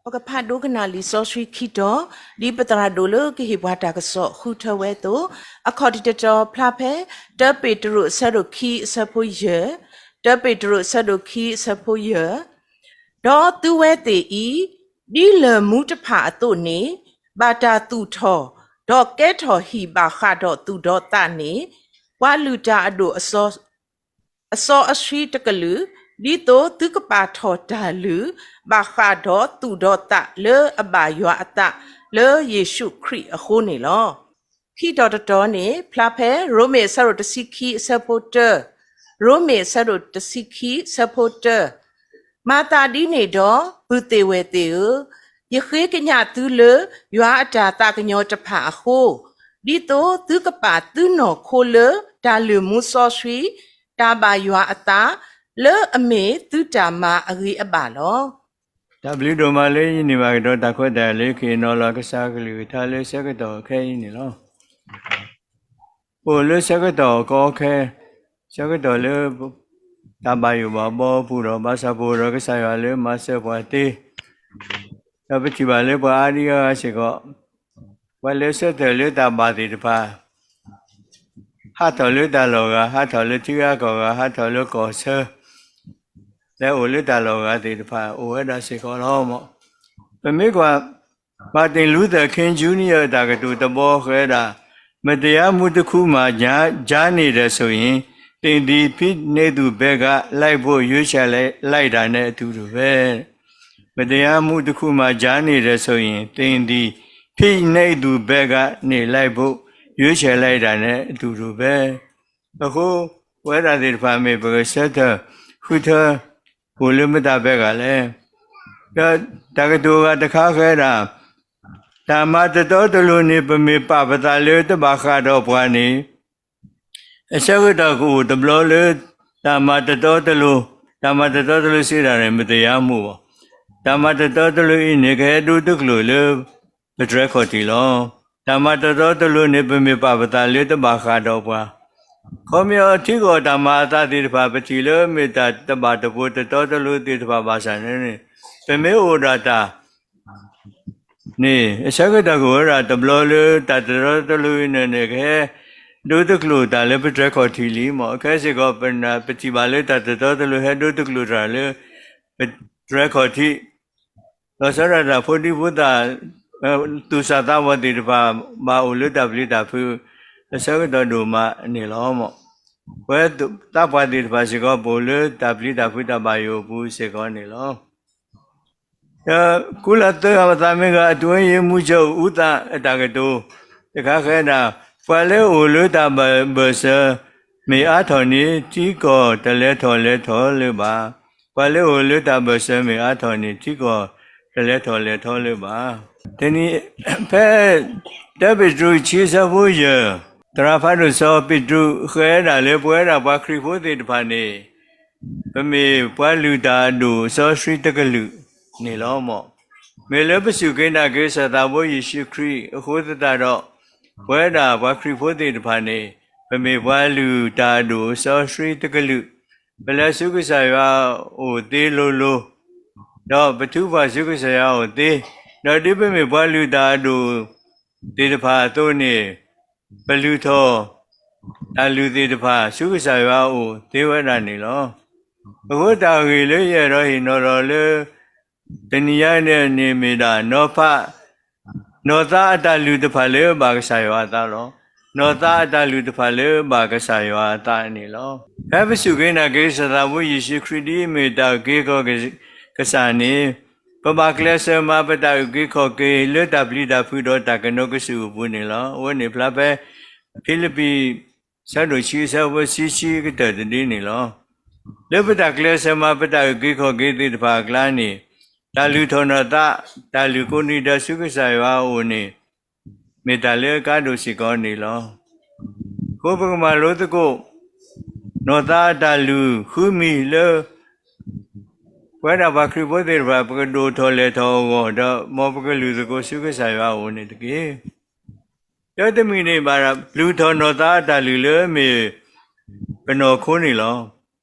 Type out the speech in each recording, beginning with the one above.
ပကဖးဒိကနၣ်လံာ်စီဆှံခံတီၤ, ဒ်ပသရၣ်ဒိၣ်လၢကဟ့ၣ်ပှၤတၢ်ကစီၣ်ဃုထၢဝဲအသိး, အခီၣ်ထံးတတီၤဖျါဖဲ တၢပ့းတရူးအဆၢဒိၣ်ခံအဆၢဖိယဲၢ်, တၢပ့းတရူးအဆၢဒိၣ်ခံအဆၢဖိယဲၢ်, ဒီးသုဝဲသ့ၣ်အံၤ, ဒ်လၢၢ်မူတဖၣ်အသိးန့ၣ်, ဘၣ်တၢ်သူၣ်ထီၣ်, ဒီးကဲထီၣ်ဟံၣ်ဘၣ်ဃးဒီးသူၣ်ဒီးသးန့ၣ်, ပှၤလုၢ်တၢ်အဒိၣ်အစီဆှံတကလုာ်, ဒ်သိးသုကပာ်ထီၣ်တၢ်လုၢ်, ဘၣ်ဃးဒီးသူၣ်ဒီးသးလၢအဘၣ်ယွၤအသးလၢယ့ၣ်ၡူးခရံာ်အဃိန့ၣ်လီၤ. ခံတီၤတတီၤန့ၣ် ဖျါဖဲရိမ့ၤအဆၢဒိၣ်တဆံခံအဆၢဖိတၢ, ရိမ့ၤအဆၢဒိၣ်တဆံခံအဆၢဖိတၢ, မၤသးဒ်န့ၣ်ဒီး ပုၢ်သ့ၣ်ဝဲၢ်သ့ၣ်ဧၢ, ယဃ့ကညးသုလၢယွၤအတၢ်သးကညီၤတဖၣ်အဃိ, ဒ်သိးသုကပာ်သုနီၢ်ခိလၢတၢ်လုၢ်မူစီဆှံ, တၢ်ဘၣ်ယွၤအသး, လၢအမ့ၢ်သုတၢ်မၤအဂ့ၤအဘၣ်လီၤ. တၢ်ဘျုးဒိၣ်မးလၢယန့ၢ်ဘၣ်ကဒီးတၢ်ခွဲးတၢ်ယာ်လၢကဟ့ၣ်နီၤလီၤကစၢ်အကလုၢ်ကထါလၢဆၢကတီၢ်ခဲအံၤန့ၣ်လီၤ. ပအိၣ်လၢဆၢကတီၢ်ကီခဲ, ဆၢကတီၢ်လၢ တၢ်ဘၣ်ယိၣ်ဘၣ်ဘီအပူၤဒီး ဘၣ်ဆၣ်ပအိၣ်ဒီးကစၢ်ယွၤလၢမၤစၢၤပှၤသ့, ဒီးပထံၣ်ဘၣ်လၢပှၤအါဒံအါဂၤစ့ၢ်ကီး, ပှၤလၢဆၢထၢၣ်လၢတၢ်ဘၣ်သ့ၣ်တဖၣ် ဟးထီၣ်လၢတၢ်လီၢ်ဂၤ, ဟးထီၣ်လၢထံဂၤကီၢ်ဂၤ, ဟးထီၣ်လၢကီၢ်ဆၢ, လၢအိၣ်လၢတၢ်လီၢ်ဂၤသ့ၣ်တဖၣ် အိၣ်ဝဲဒၣ်စ့ၢ်ကီးလီၤ. ပမ့ၢ်ကွၢ် Martin Luther King Junior အတၢ်ကတိၤတဘီဃဲဒၣ်, မတရားမှုတစ်ခုမှာ ကြားနေတယ်ဆိုရင် သင်သည် ဖိနှိပ်သူဘက်က လိုက်ဖို့ ရွေးချယ်လိုက်တာနဲ့ အတူတူပဲ. မတရားမှုတစ်ခုမှာ ကြားနေတယ်ဆိုရင် သင်သည် ဖိနှိပ်သူဘက်ကနေ လိုက်ဖို့ ရွေးချယ်လိုက်တာနဲ့ အတူတူပဲ. အဃိ ပဝဲဒၣ်သ့ၣ်တဖၣ်မ့ၢ် ပကဆၢထၢၣ်ဃုထၢ အိၣ်လၢမတၤဘဲဂၤလဲၣ်. ဒီးတၢ်ကတိၤအဂၤတခါဃဲဒၣ်, တၢ်မၤတတီတလိၤန့ၣ် ပမ့ၢ်ပာ်ပသးလၢတဘၣ်ဃးဒီးပှၤန့ၣ် အဆၢကတီၢ်ကအိၣ်တဘျီလၢ တၢ်မၤတတီတလိၤ, တၢ်မၤတတီတလိၤစံးဒၣ်န့ၣ် မတရားမှုပေါ့. တၢ်မၤတတီတလိၤအံၤန့ၣ် ကဟဲဒိတကျိာ်လၢ ပတြဲၤခီၣ်ထံးလီၤ. တၢ်မၤတတီတလိၤန့ၣ် ပမ့ၢ်ပာ်ပသးလၢတဘၣ်ဃးဒီးပှၤ, ခီပညီထံကီၢ်တၢ်မၤအသးသ့ၣ်တဖၣ် ပထံၣ်လၢမ့ၢ်တၢ်တဘၣ်တဘိတတီတလိၤသ့ၣ်တဖၣ်ဘၣ်ဆၣ်န့ၣ်, ပမ့ၢ်အိၣ်ဒၣ်တၢ် န့ၣ် အဆၢကတီၢ်ကအိၣ်ဝဲဒၣ်တဘျီလၢတၢ်တတီတလိၤအံၤန့ၣ်န့ၣ် ကဟဲဒိတကျိာ်တၢ်လၢပတြဲၤခီၣ်ထံးလံမ့ၢ်. ခဲစ့ၢ်ကီး ပထံၣ်ဘၣ်လၢတၢ်တတီတလိၤဟဲဒိတကျိာ်တၢ်လၢ ပတြဲၤခီၣ်ထံး, လီၤဆီဒၣ်တၢ်ဖိဒံဖိသၣ် သူၣ်စၢ်သးဘီၣ်သ့ၣ်တဖၣ် ဘၣ်အိၣ်လၢတၢ်ပျံၤတၢ်ဖုး အဆၢကတီၢ်ဒိၣ်မးန့ၣ်လီၤမ့ၢ်. ပဝဲသးပှၢ်သ့ၣ်တဖၣ်စ့ၢ်ကီး ပအိၣ်လၢတၢ်ပျံၤတၢ်ဖုးတၢ်ဘၣ်ယိၣ်အပူၤစ့ၢ်ကီးန့ၣ်လီၤ. ဒီးကူလၢသၢဂၤပသးမ့ၢ်ဂ့ၤ အတွင်းရေးမှူးချုပ် ဦးသန်း အတၢ်ကတိၤတခါဃဲဒၣ်, ပှၤလၢအိၣ်လၢတၢ်ဘၢၣ်စၢၤမ့ၢ်အါထီၣ်န့ၣ် ထံကီၢ်တလဲၤထီၣ်လဲၤထီလၢၤဘၣ်. ပှၤလၢအိၣ်လၢတၢ်ဘၢၣ်စၢၤမ့ၢ်အါထီၣ်န့ၣ် ထံကီၢ်တလဲၤထီၣ်လဲၤထီလၢၤဘၣ်. တနံၤ ဖဲ တၢပ့းတရူး ခံဆၢဖိယဲၢ်, သရၣ်ဖးဒိၣ်စီၤပ့းတရူးဃဲဒၣ်လၢပဝဲဒၣ်ပှၤခရံာ်ဖိသ့ၣ်တဖၣ်န့ၣ် ပမ့ၢ်ပှၤလုၢ်တၢ်အဒိၣ်အစီအဆှံတကလုာ်န့ၣ်လီၤမ့ၢ်. မ့ၢ်လၢပစူၢ်က့ၤနာ်က့ၤကစၢ်သးဘိယ့ၣ်ၡူးခရံာ်အဃိသတးဒီး, ပဝဲဒၣ်ပှၤခရံာ်ဖိသ့ၣ်တဖၣ်န့ၣ် ပမ့ၢ်ပှၤလုၢ်တၢ်အဒိၣ်အစီအဆှံတကလုာ်, ပလဲၤဆူကစၢ်ယွၤအအိၣ်သ့လိၤလိၤ, ဒီးပထုကဖၣ်ဆူကစၢ်ယွၤအအိၣ်သ့, ဒီးဒ်ပမ့ၢ်ပှၤလုၢ်တၢ်အဒိၣ်သ့ၣ်တဖၣ်အသိးန့ၣ် ပလုၢ်ထီၣ် တၢ်လုၢ်သ့ၣ်တဖၣ် ဆူကစၢ်ယွၤအအိၣ်သ့ဝဲဒၣ်န့ၣ်လီၤ. အဃိတၢ်ဂ့ၢ်လၢယအဲၣ်ဒိးဟ့ၣ်နီၤလီၤလၢ တနံၤညါန့ၣ်န့ၣ်မ့ၢ်ဒၣ် နီၤဖး နီၢ်သးအတၢ်လုၢ်တဖၣ်လၢဘၣ်ကစၢ်ယွၤအသးလီၤ. နီၢ်သးအတၢ်လုၢ်တဖၣ်လၢဘၣ်ကစၢ်ယွၤအသးန့ၣ်လီၤ. ဖဲပစူၢ်က့ၤနာ်က့ၤကစၢ်သးဘိယ့ၣ်ၡူးခရံာ်ဒ်အမ့ၢ်တၢ်အုၣ်က့ၤခီၣ်က့ၤကစၢ်န့ၣ်, ပဘၣ်ကျဲးစၢးမၤပတၢ်အုၣ်က့ၤခီၣ်က့ၤလၢတၢ်ပျံၤတၢ်ဖုးဒီးတၢ်ကနိးကစုာ်အပူၤန့ၣ်လီၤ. အဝဲန့ၣ်ဖျါဖဲ ဖံလံးပံး ဆၢဒိၣ်ခံ အဆၢဖိဆံဆံကတၢၢ်တဒ်န့ၣ်လီၤ. လၢပတၢ်ကျဲးစၢးမၤပတၢ်အုၣ်က့ၤခီၣ်က့ၤသ့ၣ်တဖၣ်အကျါန့ၣ်, တၢ်လုၢ်ထီၣ်နီၢ်သး, တၢ်လုၢ်ကိးနံၤဒဲးဆူကစၢ်ယွၤအအိၣ်န့ၣ်, မ့ၢ်တၢ်လၢအကါဒိၣ်စ့ၢ်ကီးန့ၣ်လီၤ. အဃိပကမၤလိသကိး နီၢ်သးအတၢ်လုၢ်ဃုမံၤလၢ ပဝဲဒၣ်ပှၤခရံာ်ဖိသ့ၣ်တဖၣ် ပကဒိၣ်ထီၣ်လဲၢ်ထီၣ်အဂီၢ်ဒီး မ်ပကလုၢ်သကိးဆူကစၢ်ယွၤအအိၣ်န့ၣ်တက့ၢ်. တၢ်တမံၤန့ၣ်ဘၣ် လုၢ်ထီၣ်နီၢ်သးအတၢ်လုၢ်လၢမ့ၢ်ပနီၢ်ခိန့ၣ်လီၤ.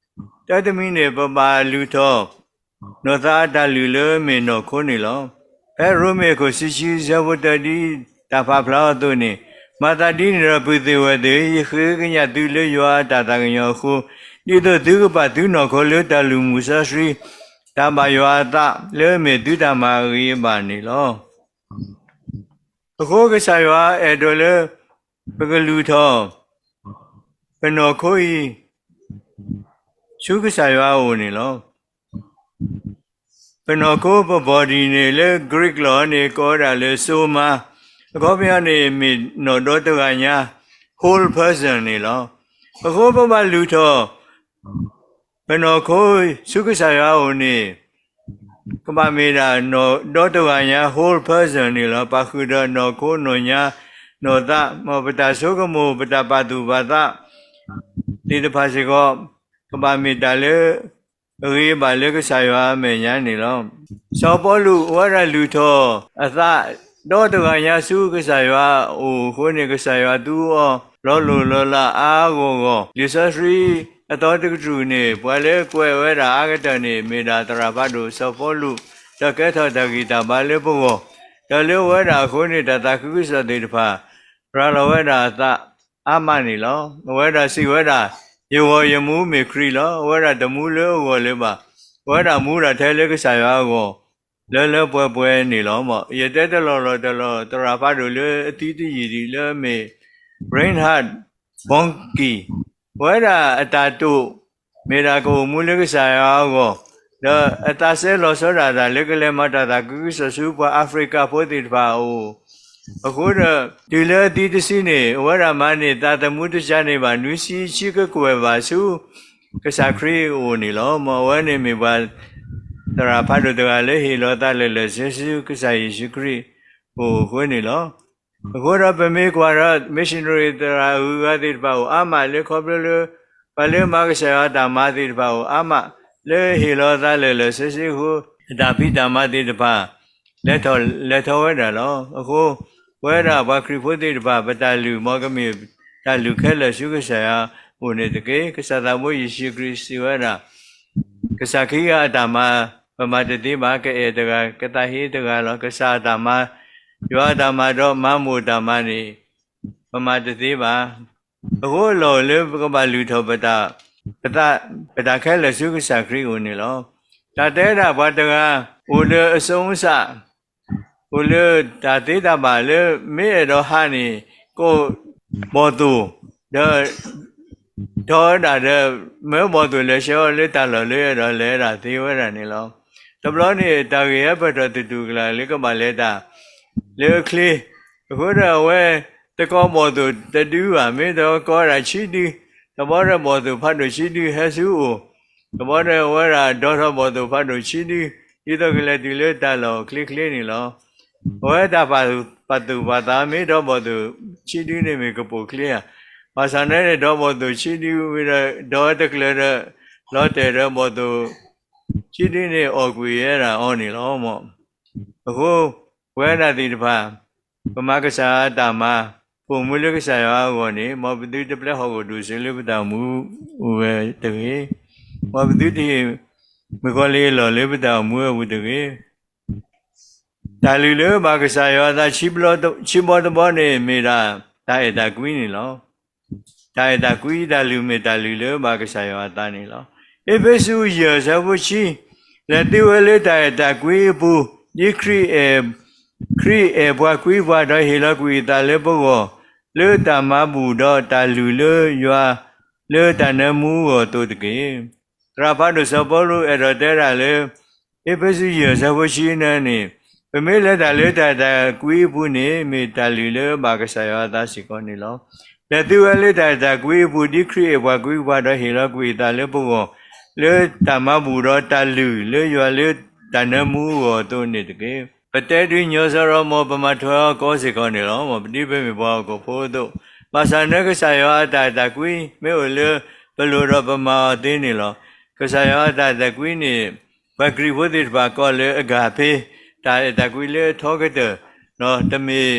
တၢ်တမံၤန့ၣ် ပဘၣ်လုၢ်ထီၣ် နီၢ်သးအတၢ်လုၢ်လၢမ့ၢ်နီၢ်ခိန့ၣ်လီၤ. ဖဲရိမ့ၤအခိၣ်ဆံဆံ ဆၢဖိတၢ ဒ်တၢ်ပာ်ဖျါအီၤအသိးန့ၣ်, မၤသးဒ်န့ၣ်ဒီး ပုၢ်သ့ၣ်ဝဲၢ်သ့ၣ်, ယဃ့ကညးသုလၢယွၤအတၢ်သးကညီၤအဃိ, ဒ်သိးသုကပာ်သုနီၢ်ခိလၢတၢ်လုၢ်မုာ်စီဆှံ, တၢ်ဘၣ်ယွၤအသးလၢအမ့ၢ်သုတၢ်မၤအဂ့ၤအဘၣ်န့ၣ်လီၤ. အဃိကစၢ်ယွၤအဲၣ်ဒိးလၢ ပကလုၢ်ထီၣ် ပနီၢ်ခိအံၤ ဆူကစၢ်ယွၤအအိၣ်န့ၣ်လီၤ. ပနီၢ်ခိ ပ body န့ၣ် လၢ Greek လီၢ်န့ၣ် ကိးဝဲဒၣ်လၢ soma, အခီပညီန့ၣ် မ့ၢ်နီၢ်ဒီတဂၤညါ, whole person န့ၣ်လီၤ. အဃိပဘၣ်လုၢ်ထီၣ် ပနီၢ်ခိ ဆူကစၢ်ယွၤအအိၣ်န့ၣ် ကဘၣ်မ့ၢ်ဒၣ်နီၢ်ဒီတဂၤညါ whole person န့ၣ်လီၤ. ပာ်ဃုာ်ဒီးနီၢ်ခိ နီၢ်ညါ နီၢ်သး, မ်ပတၢ်ဆိကမိၣ် ပတၢ်ပာ်သူၣ်ပာ်သး သ့ၣ်တဖၣ်စ့ၢ်ကီး ကဘၣ်မ့ၢ်တၢ်လၢ အဂ့ၤဘၣ်လၢကစၢ်ယွၤအမဲာ်ညါန့ၣ်လီၤ. စီၤပီလူး အဝဲဒၣ်လုၢ်ထီၣ်အသး ဒီတဂၤညါဆူကစၢ်ယွၤအအိၣ်အဃိန့ၣ် ကစၢ်ယွၤသူအီၤ လီၤလိၢ်လီၤလးအါအါဂီၢ်ဂီၢ်, လံာ်စီဆှံအသီတကတြူၢ်န့ၣ် ပှၤလၢကွဲးဝဲဒၣ်အါကတၢၢ်န့ၣ် မ့ၢ်ဒၣ်သရၣ်ဖးဒိၣ်စီၤပီလူး, ဒီးကဲထီၣ်တၢ်ဂံၢ်တၢ်ဘါလၢပဂီၢ်, ဒီးလၢအဝဲဒၣ်အဃိန့ၣ် တၢ်သးခုကစီၣ်သ့ၣ်တဖၣ် ရၤလီၤဝဲဒၣ်အသးအါမးန့ၣ်လီၤ. အဝဲဒၣ်စံးဝဲဒၣ်, ယဂီၢ်ယမူမ့ၢ်ခရံာ်လီၤ. အဝဲဒၣ်တမူလၢအဂီၢ်လၢၤဘၣ်. အဝဲဒၣ်မူဒၣ်ထဲလၢကစၢ်ယွၤအဂီၢ် လၢလၢပှဲၤပှဲၤန့ၣ်လီၤ. ယတဲတလီၢ်လီၢ်တလီၢ် သရၣ်ဖးဒိၣ်လၢအသံတယံာ်ဒံးလၢအမ့ၢ် Reinhard Bonnke, အဝဲဒၣ်အတၢ်တိာ် မ့ၢ်ဒၣ်ကအိၣ်မူလၢကစၢ်ယွၤအဂီၢ်, ဒီးအသးစဲလီၤဆီဒၣ်တၢ်လၢကလဲၤမၤတၢ်သးခုကစီၣ်ဆူပှၤအၤဖရံကၤဖိသ့ၣ်တဖၣ်အအိၣ်, အဃိဒီး တုၤလၢအသံတဆံန့ၣ် အဝဲဒၣ်မၤန့ၢ်သးသမူတစှၤန့ၣ်ဘၣ် နွံဆံဆံကကွဲၢ်ဘၣ်ဆူ ကစၢ်ခရံာ်အအိၣ်န့ၣ်လီၤ. မ်အဝဲန့ၣ်မ့ၢ်ပှၤသရၣ်ဖးဒိၣ်တဂၤလၢဟ့ၣ်လီၤသးလၢာ်လၢာ်ဆ့ဆ့ဆူကစၢ်ယ့ၣ်ၡူးခရံာ်အအိၣ်အဃိန့ၣ်လီၤ. အဃိဒီးပမ့ၢ်ကွၢ်ဒီး missionary သရၣ်အဂုၤအဂၤသ့ၣ်တဖၣ်အိၣ်အါမး လၢခီဖျိလၢ ပှၤလၢမၤကစၢ်ယွၤအတၢ်မၤသ့ၣ်တဖၣ်အိၣ်အါမး လၢဟ့ၣ်လီၤသးလၢာ်လၢာ်ဆ့ဆ့အဃိ အတၢ်ဖံးတၢ်မၤသ့ၣ်တဖၣ် လဲၤထီၣ်လဲၤထီဝဲဒၣ်လီၤ. အဃိ ပဝဲဒၣ်ပှၤခရံာ်ဖိသ့ၣ်တဖၣ် ပတၢ်လုၢ်မ်ကမ့ၢ်တၢ်လုၢ်ခဲလၢာ်ဆူကစၢ်ယွၤအအိၣ်န့ၣ်တက့ၢ်. ကစၢ်သးဘိယ့ၣ်ၡူးခရံာ်စံးဝဲဒၣ်, ကစၢ်ခံဂၤအတၢ်မၤ ပမၤတသ့ဘၣ်. ကအဲၣ်တဂၤ ကသးဟ့တဂၤလီၤ. ကစၢ်အတၢ်မၤ, ယွၤအတၢ်မၤဒီးမၤမိၢ်တၢ်မၤန့ၣ် ပမၤတသ့ဘၣ်. အဃိအလီၢ်အိၣ်လၢပကဘၣ်လုၢ်ထီၣ်ပတၢ်, ပတၢ်ခဲလၢာ်ဆူကစၢ်ခရံာ်အအိၣ်န့ၣ်လီၤ. တၢ်တဲဒၣ်ပှၤတဂၤ အိၣ်လၢအစိအစး အိၣ်လၢတၢ်သ့တၢ်ဘၣ်လၢမ့ၢ်အဲၣ်ဒိးဟးန့ၣ် ကိးဘီၣ်သိၣ် ဒီး ထီၣ်ဝဲဒၣ်ဒီး မၢဘီၣ်သိၣ်လဲၤဆှၢအီၤလၢတၢ်လီၢ်လၢ အဲၣ်ဒိးလဲၤဒၣ်သ့ဝဲဒၣ်န့ၣ်လီၤ. တဘျီန့ၣ် တၢ်ဂ့ၢ်ဟဲပၢၢ်ထီၣ်သတူၢ်ကလာ်လၢကဘၣ်လဲၤတၢ်လၢအချ့, အဃိဒီးအဝဲ တကိးဘီၣ်သိၣ်တဒုဘၣ်, မ့ၢ်တကိးဒၣ်ဆံဒု, တဘျီဒီးဘီၣ်သိၣ်ဖးဒိၣ်ဆံဒုဟဲဆူအအိၣ်, တဘျီဒီးအဝဲဒၣ်ဒီထီၣ်ဘီၣ်သိၣ်ဖးဒိၣ်ဆံဒု ဒ်သိးကလဲၤတုၤလၢတၢ်လီၢ်ချ့ချ့န့ၣ်လီၤ. အဝဲတၢ်ပာ်သူၣ်ပာ်သးမ့ၢ်ဒီဘီၣ်သိၣ်ဆံဒုန့ၣ်မ့ၢ်ကပိာ်ချ့ဧါ. ဘၣ်ဆၣ်န့ၣ်န့ၣ် ဒီဘီၣ်သိၣ်ဆံဒုဝံၤဒီး ဒီတကျၢၤဒီး လီၤတဲာ်ဒီဘီၣ်သိၣ်ဆံဒုန့ၣ် အီၣ်ကွံာ်ဝဲဒၣ်အီၤန့ၣ်လီၤ. အဃိ ပဝဲဒၣ်သ့ၣ်တဖၣ် ပမၤကစၢ်အတၢ်မၤ ပအိၣ်မူလၢကစၢ်ယွၤအဂီၢ်န့ၣ် မ်ပသုတပျဲဟီၣ်ခိၣ်ဒိၣ်စိလၢပတၢ်အိၣ်မူအပူၤဝဲတဂ့ၤ. မ်ပသုတဟ့ၣ်မုၣ်ကီၤလံၢ်အလီၢ်လၢပတၢ်အိၣ်မူအပူၤတဂ့ၤ. တၢ်လုၢ်လၢဘၣ်ကစၢ်ယွၤအသး ဆံဘီတဘီန့ၣ် မ့ၢ်ဒၣ်တၢ်အဲၣ်တၢ်ကွံန့ၣ်လီၤ. တၢ်အဲၣ်တၢ်ကွံ တၢ်လုၢ်မ့ၢ်တၢ်လုၢ်လၢဘၣ်ကစၢ်ယွၤအသးန့ၣ်လီၤ. အ့းဖ့းစူး ယဲၢ် ဆၢဖိဆံ, လဲၤသုဝဲလၢတၢ်အဲၣ်တၢ်ကွံအပူၤ, ဒ်ခရံာ်အဲၣ်, ခရံာ်အဲၣ်ပှၤကွံပှၤ ဒီးဟ့ၣ်လီၤကွံာ်အသးလၢပဂီၢ်, လၢတၢ်မၤဘူၣ်ဒီးတၢ်လုၢ်လၢယွၤ လၢတၢ်နၢမူအဂီၢ်အသိးတက့ၢ်. သရၣ်ဖးဒိၣ်စီၤပီလူးအဲၣ်ဒိးတဲဒၣ်လၢ အ့းဖ့းစူး ယဲၢ် ဆၢဖိဆံန့ၣ်, ပမ့ၢ်လဲၤတၢ်လၢတၢ်အဲၣ်တၢ်ကွံအပူၤန့ၣ် မ့ၢ်တၢ်လုၢ်လၢဘၣ်ကစၢ်ယွၤအသးစ့ၢ်ကီးန့ၣ်လီၤ. လဲၤသုဝဲလၢတၢ်အဲၣ်တၢ်ကွံအပူၤ ဒ်ခရံာ်အဲၣ်ပှၤကွံပှၤ ဒီးဟ့ၣ်လီၤကွံာ်အသးလၢပဂီၢ်, လၢတၢ်မၤဘူၣ်ဒီးတၢ်လုၢ်လၢယွၤလၢတၢ်နၢမူအဂီၢ်အသိးန့ၣ်တက့ၢ်. ပတဲဒုးညီစၢၤဒီး မ်ပမၤထွဲအီၤကီစ့ၢ်ကီးန့ၣ်လီၤ. မ်ပဒ်ပမ့ၢ်ပှၤဟီၣ်ခိၣ်ဖိအသိး, ဘၣ်ဆၣ်န့ၣ်ကစၢ်ယွၤအတၢ်အဲၣ်တၢ်ကွံ မ့ၢ်အိၣ်လၢပလိၤဒီးပမၤအီၤသ့န့ၣ်လီၤ. ကစၢ်ယွၤအတၢ်အဲၣ်တၢ်ကွံန့ၣ် ပှၤကရံၣ်ဖိသ့ၣ်တဖၣ်ကိးလၢအဂၤဖ့ တၢ်အဲၣ်တၢ်ကွံလၢအထီကတၢၢ်, တမ့ၢ်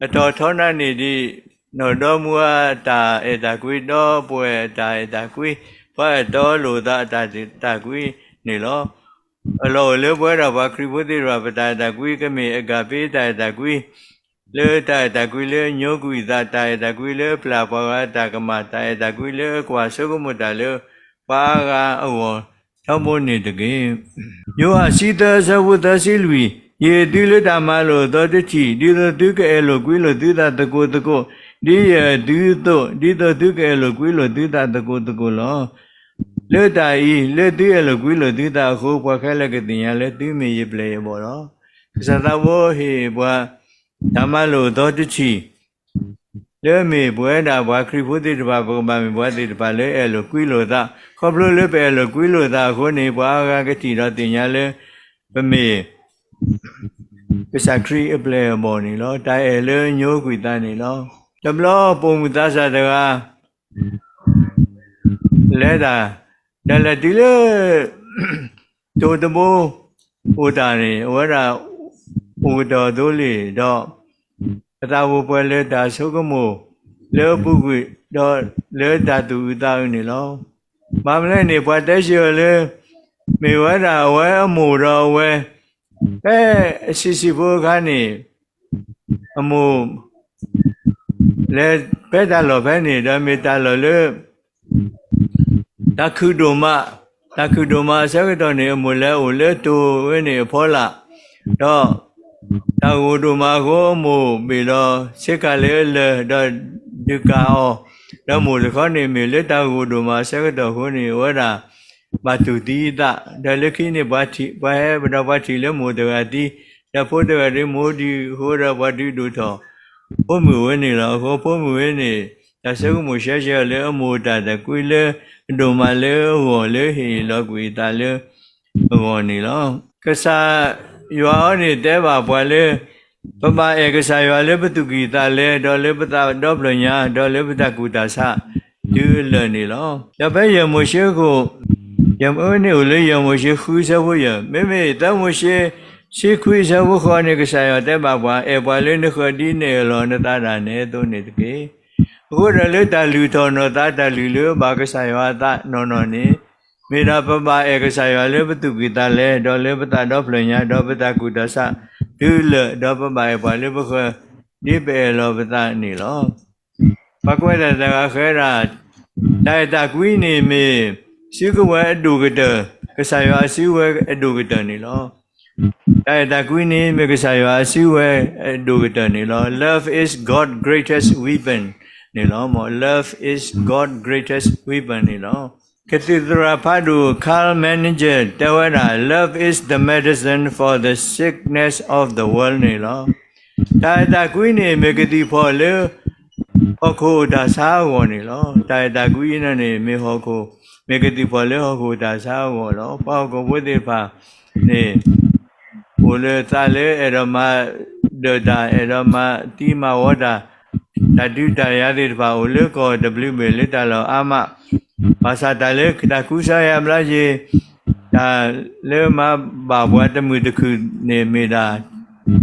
အတီၤထီနးန့ၢ်ဒံး နီၢ်ဒီမါအတၢ်အဲၣ်တၢ်ကွံ ဒီပုၢ်ဝဲၢ်အတၢ်အဲၣ်တၢ်ကွံ ပှၤအတီအလိၤသးအတၢ်အဲၣ်တၢ်ကွံန့ၣ်လီၤ. အလီၢ်အိၣ်လၢပဝဲဒၣ်ပှၤခရံာ်ဖိသ့ၣ်တဖၣ် ပတၢ်အဲၣ်တၢ်ကွံ ကမ့ၢ်အဂၤဖ့တၢ်အဲၣ်တၢ်ကွံ လၢတၢ်အဲၣ်တၢ်ကွံလၢညိကွံာ်သး တၢ်အဲၣ်တၢ်ကွံလၢပျၢ်ပှၤဂၤအတၢ်ကမၣ် တၢ်အဲၣ်တၢ်ကွံလၢကွၢ်ဆိကမိၣ်တၢ်လၢပှၤအါဂၤအဂီၢ် ထီဘိန့ၣ်တက့ၢ်. ယိၤဟၣ်ဆံသၢအဆၢဖိသၢဆံလွံၢ်, ယဟ့ၣ်သုလၢတၢ်မၤလိာ်အသီတထံၣ်, ဒ်သိးသုကအဲၣ်လိာ်ကွံလိာ်သုသးသကိးသကိး, ဒ်ယအဲၣ်သုအသိး, ဒ်သိးသုကအဲၣ်လိာ်ကွံလိာ်သုသးသကိးသကိးလီၤ. လၢတၢ်အံၤ, လၢသုအဲၣ်လိာ်ကွံလိာ်သုသးအဃိ, ပှၤခဲလၢာ်ကသ့ၣ်ညါလၢသုမ့ၢ်ယပျဲၢ်ယဘီၣ်လီၤ. ကစၢ်သးဘိဟ့ၣ်ပှၤ တၢ်မၤလိာ်အသီတထံၣ် လၢမ့ၢ်ပဝဲဒၣ်ပှၤခရံာ်ဖိသ့ၣ်တဖၣ် ပကဘၣ်မ့ၢ်ပှၤသ့ၣ်တဖၣ်လၢအဲၣ်လိာ်ကွံလိာ်သး, ခီဖျိလၢပအဲၣ်လိာ်ကွံလိာ်သးအဃိန့ၣ် ပှၤအါဂၤကထံၣ်ဒီးသ့ၣ်ညါလၢ ပမ့ၢ် ကစၢ်ခရံာ်အပျဲၢ်အဘီၣ်န့ၣ်လီၤ. တၢ်အဲၣ်လၢညိကွံာ်သးန့ၣ်လီၤ. တဘျီပိာ်မုၣ်သးစၢ်တဂၤ လဲၤတၢ်, ဒီးလဲၤတုၤလၢ တိၤတဘိ အိၣ်တၢ်န့ၣ် အဝဲဒၣ် အိၣ်ကတီၢ်သိလ့ၣ်ဒီး အသးအိၣ်ပှဲၤလၢတၢ်ဆိကမိၣ် လၢအပူၤကွံာ် ဒီးလၢတၢ်သူၣ်အုးသးအုးန့ၣ်လီၤ. ဘၣ်မနုၤလဲၣ်န့ၣ် ပှၤတဲစ့ၢ်အီၤလၢ မ့ၢ်ဝဲဒၣ်အဝဲအမိၢ်ဒီးအဝဲ ဖဲအဆံးဆံးဖိအခါန့ၣ် အမိၢ် လဲၤဖဲတၢ်လီၢ်ဖဲန့ၣ် ဒီးမ့ၢ်တၢ်လီၢ်လၢ တၢ်ခုၣ်ဒိၣ်မး, တၢ်ခုၣ်ဒိၣ်မးအဆၢကတီၢ်န့ၣ် အမိၢ်လဲၤအိၣ်လၢတိၤဝဲန့ၣ်အဖီလာ်, ဒီးတၢ်ဂိၢ်ဒိၣ်မးအဃိ အမိၢ်ဘ့ၣ်ဒီးဆ့ကၤလၢအလၢာ် ဒီးဒုးကၤအီၤ, ဒီးမိၢ်တခီန့ၣ် မ့ၢ်လၢတၢ်ဂိၢ်ဒိၣ်မးအဆၢကတီၢ်အဃိန့ၣ် အဝဲဒၣ် ဘၣ်တူၢ်သံအသး, ဒီးလၢခံန့ၣ် ပှၤထံၣ်, ပှၤဟဲဒီးပှၤထံၣ်လၢမိၢ်တဂၤသံ, ဒီးဖိတဂၤဒီးမိၢ်ဒံးအဃိဒီး ပှၤဒုးဒိၣ်ထီၣ် ဖိမုၣ်ဝဲန့ၣ်လီၤ. အဃိဖိမုၣ်ဝဲန့ၣ် တၢ်ဆိကမိၣ်ရှဲရှဲလၢအမိၢ်တၢ်အဲၣ်တၢ်ကွံလၢ အဒိၣ်မးလၢအဂီၢ်လၢဟ့ၣ်လီၤကွံာ်အသးလၢ အဂီၢ်န့ၣ်လီၤ. ကစၢ်ယွၤအံၤန့ၣ်တဲဘၣ်ပှၤလၢ ပဘၣ်အဲၣ်ကစၢ်ယွၤလၢပသူၣ်ကံၢ်သးလဲ ဒီးလၢပသးဒီဖျၢၣ်ညါ ဒီးလၢပတၢ်ကူၣ်တၢ်ဆး တုၤအလၢာ်န့ၣ်လီၤ. ဒီးဖဲယဲၢ်မိၤၡ့အခိၣ်, ယဲၢ်မိၤၡ့န့ၣ်အိၣ်လၢယဲၢ်မိၤၡ့ဃုဆၢဖိယဲၢ်, မ့မ့ၢ်သၢမိၤၡ့ ဆံခွံဆၢဖိဃိးန့ၣ် ကစၢ်ယွၤတဲဘၣ်ပှၤ, အဲၣ်ပှၤလၢနဃၢၤဒ်နအဲၣ်လီၤနသးဒၣ်နဲအသိးန့ၣ်တက့ၢ်. အဃိဒီးလၢတၢ်လုၢ်ထီၣ်နီၢ်သးတၢ်လုၢ်လၢဘၣ်ကစၢ်ယွၤအသးနီၢ်နီၢ်န့ၣ် မ့ၢ်ဒၣ်ပဘၣ်အဲၣ်ကစၢ်ယွၤလၢပသူၣ်ကံၢ်သးလဲ ဒီးလၢပသးဒီဖျၢၣ်ညါ ဒီးပတၢ်ကူၣ်တၢ်ဆး တုၤလၢာ် ဒီးပဘၣ်အဲၣ်ပှၤလၢပဃၢၤ ဒ်ပအဲၣ်လီၤပသးန့ၣ်လီၤ. ပှၤကွဲးတၢ်တဂၤဃဲဒၣ်, တၢ်အဲၣ်တၢ်ကွံန့ၣ်မ့ၢ် စုကဝဲၤအဒိၣ်ကတၢၢ်, ကစၢ်ယွၤအစုကဝဲၤအဒိၣ်ကတၢၢ်န့ၣ်လီၤ. တၢ်အဲၣ်တၢ်ကွံန့ၣ် မ့ၢ်ကစၢ်ယွၤအစုကဝဲၤအဒိၣ်ကတၢၢ်န့ၣ်လီၤ. Love is God's greatest weapon န့ၣ်လီၤ. Love is God's greatest weapon န့ၣ်လီၤ. ကသံၣ်သရၣ်ဖးဒိၣ် Karl Menninger တဲဝဲဒၣ် Love is the medicine for the sickness of the world န့ၣ်လီၤ. တၢ်အဲၣ်တၢ်ကွံန့ၣ် မ့ၢ်ကသံၣ်ဖီၣ်လၢ ဟီၣ်ခိၣ်တၢ်ဆါအဂီၢ်န့ၣ်လီၤ. တၢ်အဲၣ်တၢ်ကွံအံၤန့ၣ် မ့ၢ်ဟီၣ်ခိၣ်, မ့ၢ်ကသံၣ်ဖီၣ်လၢဟီၣ်ခိၣ်တၢ်ဆါအဂီၢ်လီၤ. ပှၤဟီၣ်ခိၣ်ဖိသ့ၣ်တဖၣ်န့ၣ် အိၣ်လၢသးလၢအဲၣ်ဒိးမၤဒၢးတၢ်, အဲၣ်ဒိးမၤသံမၤဝီတၢ်, တၢ်ဒုးတၢ်ယၤသ့ၣ်တဖၣ် အိၣ်လၢကီၢ်တဘျုးဘ့ၣ်လၢတၢ်လီၢ်အါမး, ဘၣ်ဆၣ်တၢ်လၢတၢ်ကူစါယါဘျါယ့ၤ, တၢ်လၢမၤဘၣ်ပှၤတမုာ်တခုၣ်န့ၣ်မ့ၢ်ဒၣ်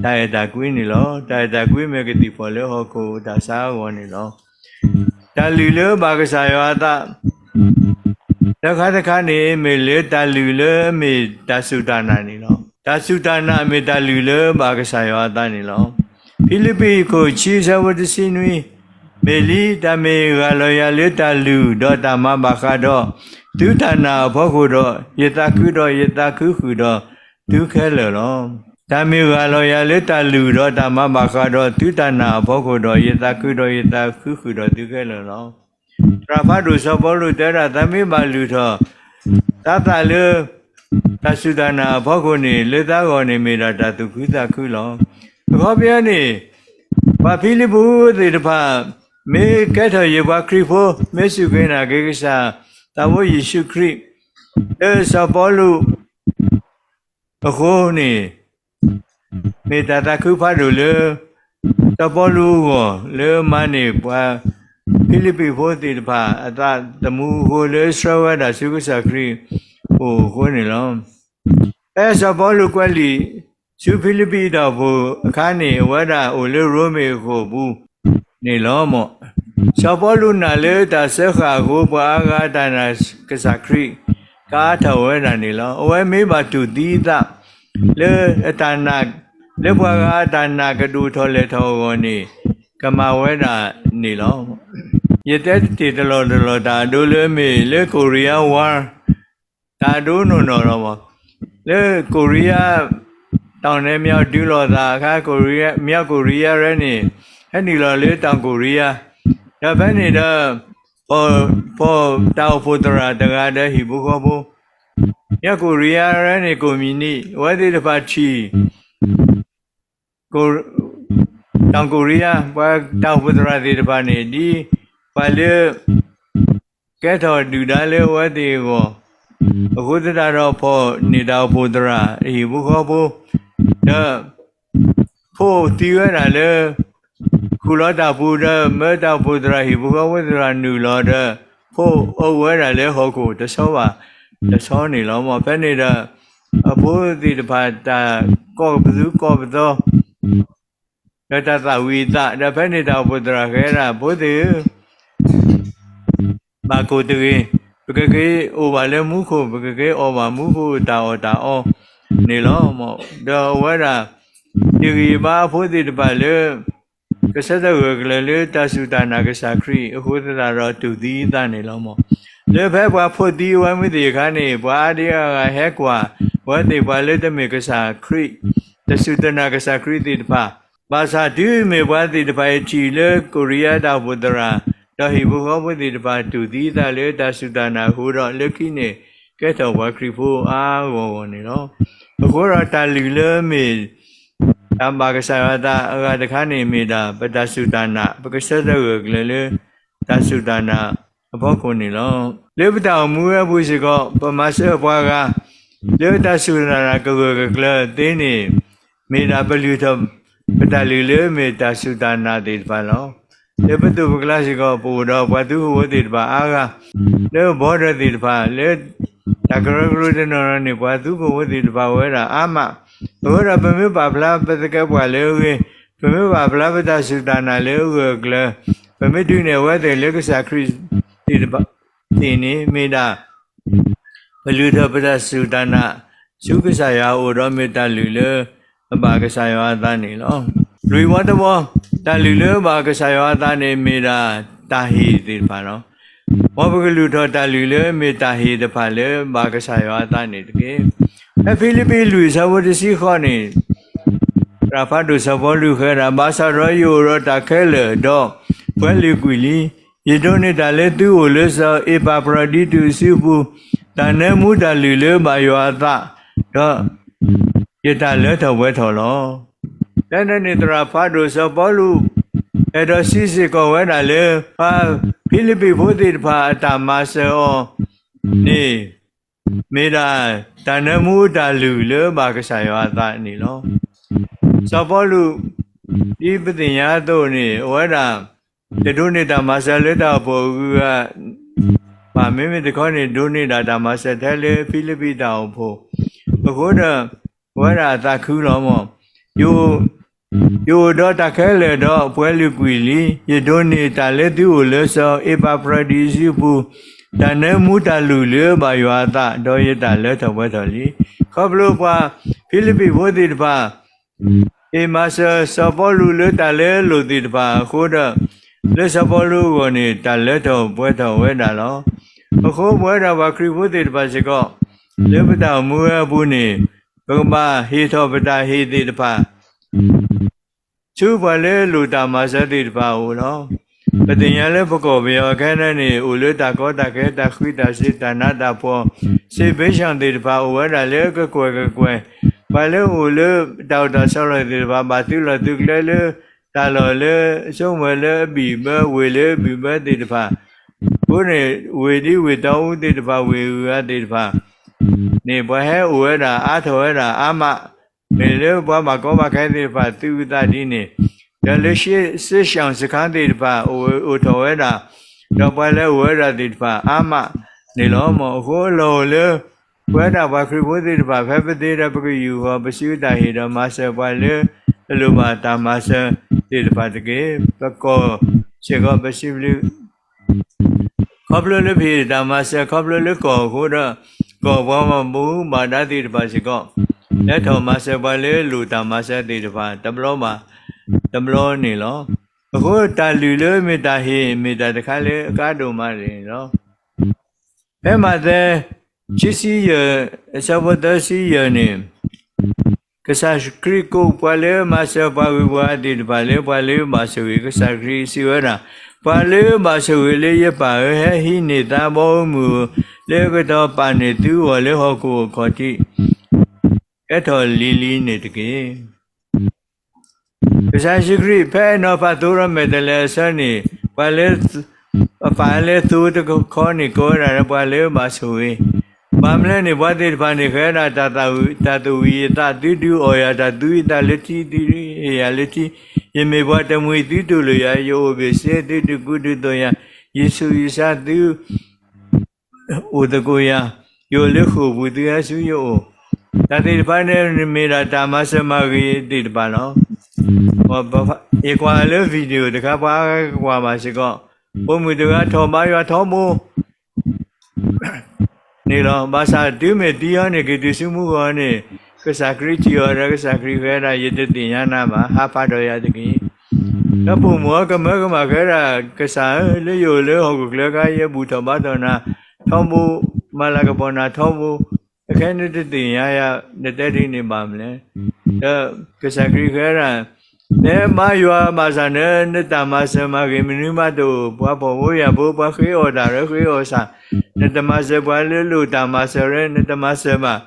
တၢ်အဲၣ်တၢ်ကွံန့ၣ်လီၤ. တၢ်အဲၣ်တၢ်ကွံမ့ၢ်ကသံၣ်ဖီၣ်လၢဟီၣ်ခိၣ်တၢ်ဆါအဂီၢ်န့ၣ်လီၤ. တၢ်လုၢ်လၢဘၣ်ကစၢ်ယွၤအသး တခါတခါန့ၣ် မ့ၢ်လၢတၢ်လုၢ်လၢအမ့ၢ်တၢ်စူၢ်တၢ်နာ်န့ၣ်လီၤ. တၢ်စူၢ်တၢ်နာ်မ့ၢ်တၢ်လုၢ်လၢဘၣ်ကစၢ်ယွၤအသးန့ၣ်လီၤ. ဖံလံးပံးခိၣ်ဆံဆၢဖိတဆံနွံ, မ့ၢ်လံ တၢ်မ့ၢ်ဂၢ်လီၤယၤလၢတၢ်လုၢ်ဒီးတၢ်မၤဘၣ်ဃးဒီး သုတၢ်နာ်အဖီခိၣ်ဒီး ယသးခုဒီးယသးခုဃုာ်ဒီးသုခဲလၢာ်လီၤ. တၢ်မ့ၢ်ဂၢ်လီၤယၤလၢတၢ်လုၢ်ဒီးတၢ်မၤဘၣ်ဃးဒီးသုတၢ်နာ်အဖီခိၣ်ဒီး ယသးခုဒီးယသးခုဃုာ်ဒီးသုခဲလၢာ်လီၤ. သရၣ်ဖးဒိၣ်စီၤပီလူးတဲဒၣ် သးမ့ၢ်ဘၣ်လုၢ်ထီၣ် သးသးလၢ တၢ်စူၢ်တၢ်နာ်အဖီခိၣ်န့ၣ် လၢသးဂီၢ်န့ၣ် မ့ၢ်ဒၣ်တၢ်သူၣ်ခုသးခုလီၤ. အခီပညီန့ၣ် ပှၤဖံလံးပူးသ့ၣ်တဖၣ် မ့ၢ်ကဲထီၣ်ယပှၤခရံာ်ဖိ မ့ၢ်စူၢ်က့ၤနာ်က့ၤကစၢ်သးဘိယ့ၣ်ၡူးခရံာ် လၢစီၤပီလူး အဃိန့ၣ် မ့ၢ်တၢ်သးခုဖးဒိၣ်လၢ စီၤပီလူးအဂီၢ် လၢမၤန့ၢ်ပှၤ ဖံလံးပံးဖိသ့ၣ်တဖၣ် အသးသမူအဃိ လၢဆှၢဝဲဒၣ်ဆူကစၢ်ခရံာ်အိၣ်အဃိန့ၣ်လီၤ. ဖဲစီၤပီလူးကွဲးလံာ်ဆူဖံလံးပံးတၢ်အိၣ်ဖှိၣ်အခါန့ၣ် အဝဲဒၣ်အိၣ်လၢရိမ့ၤအဃိာ်ပူၤန့ၣ်လီၤ. စီၤပီလူးနာ်လၢတၢ်စၢဃာ်အဃိ ပှၤအါဂၤအတၢ်နာ်ကစၢ်ခရံာ် ကအါထီၣ်ဝဲဒၣ်န့ၣ်လီၤ. အဝဲမ့ၢ်ဘၣ်တူၢ်သံအသး လၢအတၢ်နာ် လၢပှၤဂၤအတၢ်နာ်ကဒိၣ်ထီၣ်လဲၢ်ထီၣ်အဂီၢ်န့ၣ် ကမၤဝဲဒၣ်န့ၣ်လီၤ. ယတဲတ့ၢ်တလီၢ်တလီၢ် တၢ်အဒိလၢအမ့ၢ်လၢ Korea War တၢ်အဒိနီၢ်နီၢ်လီၤ. လၢ Korea တောင်နဲ့မြောက်ဒုးလိာ်သးအခါ မြောက်ကိုရီးယားရဲၣ်န့ၣ် ဟဲနုာ်လီၤလၢတောင်ကိုရီးယား ဒီးဖဲန့ၣ်ဒီး ဖီၣ်တၢ်အိၣ်ဖှိၣ်သရၣ်တဂၤဒီးဟံၣ်ဖိဃီဖိ မြောက်ကိုရီးယားရဲၣ်န့ၣ် ကွန်မြူနစ် အဝဲသ့ၣ်တဖၣ်ထံၣ် တောင်ကိုရီးယား ပှၤတၢ်အိၣ်ဖှိၣ်သရၣ်သ့ၣ်တဖၣ်န့ၣ် ဒ်ပှၤလၢ ကဲထီၣ်ဒုၣ်ဒါလၢအဝဲသ့ၣ်အဂီၢ် အဃိသတးဒီး ဖီၣ်န့ၢ်တၢ်အိၣ်ဖှိၣ်သရၣ် ဟံၣ်ဖိဃီဖိ ဒီး ဖိသံဝဲဒၣ်လၢ ဃုာ်လီၤတၢ်ပူၤဒီး မၢတၢ်အိၣ်ဖှိၣ်သရၣ် ဟံၣ်ဖိဃီဖိသရၣ်နုာ်လီၤဒီး ဖိအိၣ်ဝဲဒၣ်လၢဟီၣ်ခိၣ်တဆီဘၣ်တဆီန့ၣ်လီၤ. မ်ဖဲန့ၣ်ဒီး အဖိသ့ၣ်တဖၣ်တၢ်ကီၢ်ပသူကီၢ်ပသီ ဒီးတၢ်သၣ်ဝံၤအသး ဒီးဖဲန့ၣ်တၢ်အိၣ်ဖှိၣ်သရၣ်ဃဲဒၣ် ဖိသ့ၣ်ဧၢ ဘၣ်ကိၣ်တဂ့ၤ, ပကက့ၤအိၣ်ဘၣ်လၢမူခိၣ်, ပကက့ၤအီၣ်ဘၣ်မူခိၣ်တၢ်အီၣ်တၢ်အီန့ၣ်လီၤ. ဒီးအဝဲဒၣ် ဟ့ၣ်ဂံၢ်ဘါအဖိသ့ၣ်တဖၣ်လၢ ကဆၢထၢၣ်ဂၢၢ်ကျၢၤလၢတၢ်စူၢ်တၢ်နာ်ကစၢ်ခရံာ်အဃိသတးဒီး တူၢ်သံအသးန့ၣ်လီၤ. လၢဖဲပှၤဖိသံအဝဲမုၢ်သ့ၣ်အခါန့ၣ် ပှၤအါဒံအါဂၤဟဲကွၢ် ပဝဲသ့ၣ်ပှၤလၢတမ့ၢ်ကစၢ်ခရံာ် တၢ်စူၢ်တၢ်နာ်ကစၢ်ခရံာ်သ့ၣ်တဖၣ် ဘၣ်ဆၣ်တုၤမ့ၢ်ပှၤသ့ၣ်တဖၣ်အံၤထံၣ်လၢ ကိရံယါတၢ်အိၣ်ဖှိၣ်သရၣ် ဒီးဟံၣ်ဖိဃီဖိသ့ၣ်တဖၣ် တူၢ်သံသးလၢတၢ်စူၢ်တၢ်နာ်အဃိဒီး လၢခံန့ၣ် ကဲထီၣ်ပှၤခရံာ်ဖိအါအါဂီၢ်ဂီၢ်န့ၣ်လီၤ. အဃိဒီးတၢ်လုၢ်လၢမ့ၢ် တၢ်ဘၣ်ကစၢ်ယွၤအသးအဂၤတခါန့ၣ် မ့ၢ်ဒၣ်ပတၢ်စူၢ်တၢ်နာ် ပကဆၢထၢၣ်ဂၢၢ်ကျၢၤလၢ တၢ်စူၢ်တၢ်နာ်အဖီခိၣ်န့ၣ်လီၤ. လၢပတၢ်အိၣ်မူဝဲအပူၤစ့ၢ်ကီး ပမၤစၢၤပှၤဂၤ လၢတၢ်စူၢ်တၢ်နာ်ကဂၢၢ်ကကျၢၤသ့န့ၣ် မ့ၢ်ဒၣ်ပလုၢ်ထီၣ် ပတၢ်လုၢ်လၢမ့ၢ်တၢ်စူၢ်တၢ်နာ်သ့ၣ်တဖၣ်လီၤ. လၢပသိၣ်ပကျါစ့ၢ်ကီး ပအိၣ်ဒီးပှၤသူခိၣ်ဖိသ့ၣ်တဖၣ်အါဂၤ လၢ border သ့ၣ်တဖၣ် လၢ တၢ်ကရၢကရိတနီၤနီၤန့ၣ် ပှၤသူခိၣ်ဖိသ့ၣ်တဖၣ်အိၣ်ဝဲဒၣ်အါမး, အဃိဒီးပမ့ၢ်ပာ်ဖျါပသကဲးပဝးလၢအဂ့ၤ, ပမ့ၢ်ပာ်ဖျါပတၢ်စူၢ်တၢ်နာ်လၢအဂၢၢ်အကျၢၤ, ပမ့ၢ်ဒုးနဲၣ်အဝဲသ့ၣ်လၢကစၢ်ခရံာ်သ့ၣ်တဖၣ်သ့ၣ်န့ၣ် မ့ၢ်ဒၣ် ပလုၢ်ထီၣ်ပတၢ်စူၢ်တၢ်နာ် ဆူကစၢ်ယွၤအအိၣ်ဒီးမ့ၢ်တၢ်လုၢ်လၢအဘၣ်ကစၢ်ယွၤအသးန့ၣ်လီၤ. လွံၢ်ဝီတဝီ, တၢ်လုၢ်လၢအဘၣ်ကစၢ်ယွၤအသးန့ၣ် မ့ၢ်ဒၣ်တၢ်ဟ့ၣ်သ့ၣ်တဖၣ်လီၤ. မ်ပကလုၢ်ထီၣ်တၢ်လုၢ်လၢမ့ၢ်တၢ်ဟ့ၣ်တဖၣ်လၢဘၣ်ကစၢ်ယွၤအသးန့ၣ်တက့ၢ်. ဖဲဖံလံးပံးလွံၢ်ဆၢဖိတဆံဃိးန့ၣ် သရၣ်ဖးဒိၣ်စီၤပီလူးဃဲဒၣ်, ဘၣ်ဆၣ်ဒီးယအိၣ်ဒီးတၢ်ခဲလၢာ်ဒီးပှဲၤလုာ်ကွံာ်လံ. ယဒိးန့ၢ်တၢ်လၢသုအိၣ်လၢစီၤအ့ပၤဖြရဒံတုအစုပူၤ, တၢ်နၢမူတၢ်လုၢ်လၢဘၣ်ယွၤအသး, ဒီးယတၢ်လၢထီၣ်ပှဲၤထီၣ်လီၤ. ဖဲန့ၣ်န့ၣ်သရၣ်ဖးဒိၣ်စီၤပီလူး အဲၣ်ဒိးစံးစ့ၢ်ကီးဝဲဒၣ်လၢ ပှၤဖံလံးပံးဖိသ့ၣ်တဖၣ်အတၢ်မၤစၢၤအီၤန့ၣ် မ့ၢ်ဒၣ်တၢ်နၢမူတၢ်လုၢ်လၢဘၣ်ကစၢ်ယွၤအသးန့ၣ်လီၤ. စီၤပီလူး ဒ်ပသ့ၣ်ညါအသိးန့ၣ် အဝဲဒၣ် တဒိးန့ၢ်တၢ်မၤစၢၤလၢတၢ်အိၣ်ဖှိၣ်အဂုၤအဂၤဘၣ်, မ့မ့ၢ်တခီန့ၣ် ဒိးန့ၢ်ဒၣ်တၢ်မၤစၢၤထဲလၢဖံလံးပံးတၢ်အိၣ်ဖှိၣ်, အဃိဒီး အဝဲဒၣ်အသးခုလီၤ. မ် ယအိၣ်ဒီးတၢ်ခဲလၢာ်ဒီးပှဲၤလုာ်ကွံာ်လံ. ယဒိးန့ၢ်တၢ်လၢသုအိၣ်လၢစီၤအ့ပၤဖြရဒံအစုပူၤ, တၢ်နၢမူတၢ်လုၢ်လၢဘၣ်ယွၤအသး, ဒီးယတၢ်လၢထီၣ်ပှဲၤထီၣ်လံ. ခီဖျိပှၤဖံလံးပံးဖိသ့ၣ်တဖၣ် ဟ့ၣ်မၤစၢၤစီၤပီလူးလၢတၢ်လၢအလိၣ်သ့ၣ်တဖၣ်အဃိဒီး, လၢစီၤပီလူးအဂီၢ်န့ၣ် တၢ်လၢထီၣ်ပှဲၤထီၣ်ဝဲဒၣ်လီၤ. အဃိပဝဲဒၣ်ပှၤခရံာ်ဖိသ့ၣ်တဖၣ်စ့ၢ်ကီး လၢပတၢ်အိၣ်မူဝဲအပူၤန့ၣ် ပကဘၣ်ဟ့ၣ်ထီၣ်ပတၢ်ဟ့ၣ်သ့ၣ်တဖၣ် ဆူပှၤလၢအလိၣ်တၢ်မၤစၢၤသ့ၣ်တဖၣ်အအိၣ်လီၤ. ပသ့ၣ်ညါလၢပကီၢ်ပယီၤခဲလၢာ်န့ၣ် အိၣ်လၢတၢ်ကီတၢ်ခဲ တၢ်ဃံတၢ်စ့ တၢ်နးတၢ်ဖှီၣ် စစ်ဘေးရှောင်သ့ၣ်တဖၣ် အိၣ်ဝဲဒၣ်လၢကကွဲၢ်ကကွဲၢ်, ပှၤလၢအအိၣ်လၢတၢ်အိၣ်တၢ်ဆိးလီၢ်သ့ၣ်တဖၣ် ဘၣ်သုးလီၢ်သုးကျဲလၢ တၢ်လီၢ်လၢအဆိကမိၣ်လၢအဘံၣ်ဘၢ ဝ့ၢ်လၢအဘံၣ်ဘၢသ့ၣ်တဖၣ်, အဃိန့ၣ် ဝ့ၢ်ဒ်ဝ့ၢ်တီအူသ့ၣ်တဖၣ် ဝ့ၢ်အဂၤသ့ၣ်တဖၣ် န့ၣ် ပှၤဟဲအိၣ်ဝဲဒၣ်အါထီၣ်ဝဲဒၣ်အါမး, မ့ၢ်လၢပှၤဘၣ်ကီဘၣ်ခဲသ့ၣ်တဖၣ် သုးအသးဒ်န့ၣ်, ဒီးလၢစစ်ရှောင်စခန်းသ့ၣ်တဖၣ် အိၣ်ထီၣ်ဝဲဒၣ် ဒီးပှၤလၢအအိၣ်ဝဲဒၣ်သ့ၣ်တဖၣ်အါမးန့ၣ်လီၤ. မ်အဃိအလီၢ်အိၣ်လၢ ပဝဲဒၣ်ပှၤခရံာ်ဖိသ့ၣ်တဖၣ် ဖဲပသ့ဒီးပကယူၢ်ဃီၤ ပစံးဘျုးတၢ်ဟ့ၣ်ဒီးမၤစၢၤပှၤလၢအလိၣ်ဘၣ်တၢ်မၤစၢၤသ့ၣ်တဖၣ်တက့ၢ်. ပကီၢ်စ့ၢ်ကီး ပစံးဘျုး ခီဖျိလၢပဟ့ၣ်တၢ်မၤစၢၤ ခီဖျိလၢကီၢ်အဃိဒီး ကီၢ်ပှၤမၤဘူၣ်ဘၣ်ဒါသ့ၣ်တဖၣ်စ့ၢ်ကီး လဲၤထီၣ်မၤစၢၤပှၤလၢအလိၣ်တၢ်မၤစၢၤသ့ၣ်တဖၣ် တဘျီဘၣ်တဘျီန့ၣ်လီၤ. အဃိတၢ်လုၢ်လၢမ့ၢ်တၢ်ဟ့ၣ် မ့ၢ်တၢ်တခါလၢအကါဒိၣ်မးန့ၣ်လီၤ. ဖဲမးသဲ ဆံဆံယဲၢ် အဆၢဖိသၢဆံယဲၢ်န့ၣ် ကစၢ်ခရံာ်ကိးပှၤလၢမၤစၢၤပှၤဂုၤပှၤဂၤသ့ၣ်တဖၣ်လၢပှၤလၢဘၣ်ဆိၣ်ဂ့ၤ, ကစၢ်ခရံာ်စံးဝဲဒၣ်, ပှၤလၢဘၣ်ဆိၣ်ဂ့ၤလၢယပၢ်ဧၢ, ဟဲဟံးန့ၢ်သးဘီမုၢ်ဧိၤ, လၢအကတီၤပာ်န့ၢ်သုဂီၢ်လၢဟီၣ်ခိၣ်အခီၣ်ထံး ကဲထီၣ်လံၤလံၤန့ၣ်တက့ၢ်. ကစၢ်ယ့ၣ်ၡူးခရံာ် ဖဲအနီၤဖးသိဒီးမဲာ်တဲးလဲးအဆၢန့ၣ် ပှၤလၢ အပၢ်လၢသိတခီန့ၣ် ကိးဝဲဒၣ်လၢပှၤလၢဘၣ်ဆိၣ်ဂ့ၤ, ဘၣ်မနုၤလဲၣ်န့ၣ် ပှၤသ့ၣ်တဖၣ်န့ၣ် ဃဲဒၣ်တၢ်သးဝံၣ်အသး, သုဒုးအီၣ်ယၤတၢ်, သုဟံးယၤလၢထံ, သုဟ့ၣ်ယၤလၢထံ, ယမ့ၢ်ပှၤတမှံၤ သုတူၢ်လိာ်ယၤ, ယအိၣ်ဘ့ၣ်စ့ သုဒုးကူဒုးသိးယၤ, ယဆူးယဆါ သု အိၣ်သကိးယၤ, ယအိၣ်လၢဃိာ်ပူၤ သုဟဲဆူယအိၣ်, တၢ်သ့ၣ်တဖၣ်န့ၣ်မ့ၢ်ဒၣ်တၢ်မၤစၢၤမၤဂ့ၤသ့ၣ်တဖၣ်လီၤ. ယကွၢ်လၢ video တခါ ပှၤကွၢ်ဘၣ်စ့ၢ်ကီး, ပိာ်မုၣ်တဂၤထီၣ်ဘါယွၤထီဘိ န့ၣ်လီၤ. ဘၣ်ဆၣ်တုၤမ့ၢ်သံအီၤန့ၣ် က့ၤတုၤဆူမူဂီၢ်န့ၣ် ကစၢ်ခရံာ်ထံၣ်အီၤဒီး ကစၢ်ခရံာ်ဃဲဒၣ် ယတသ့ၣ်ညါနၤဘၣ်, ဟးဖးဒီးယၤတက့ၢ်. ဒီးပိာ်မုၣ်အီၤကမၢကမၣ်ဃဲဒၣ် ကစၢ်ဧၢ, လၢယအိၣ်လၢဟီၣ်ခိၣ်ချၢအခါ ယဘူၣ်ထီၣ်ဘါထီၣ်နၤထီဘိ, မၤလၤကပီၤနၤထီဘိ, အခဲနတသ့ၣ်ညါယၤ နတဲဒ်န့ၣ်ဘၣ်မနုၤလဲၣ်. ဒီးကစၢ်ခရံာ်ဃဲဒၣ် နဘါယွၤဘၣ်ဆၣ် နတၢ်မၤစၢၤမၤဂ့ၤမနုၤမးတအိၣ်, ပှၤဖှီၣ်ဖိယာ်ဖိ, ပှၤဃ့အီၣ်တၢ်ရၢ ဃ့အီၣ်ဆၣ်, နတမၤစၢၤပှၤလၢအလိၣ်တၢ်မၤစၢၤရၢ နတမၤစၢၤဘၣ်.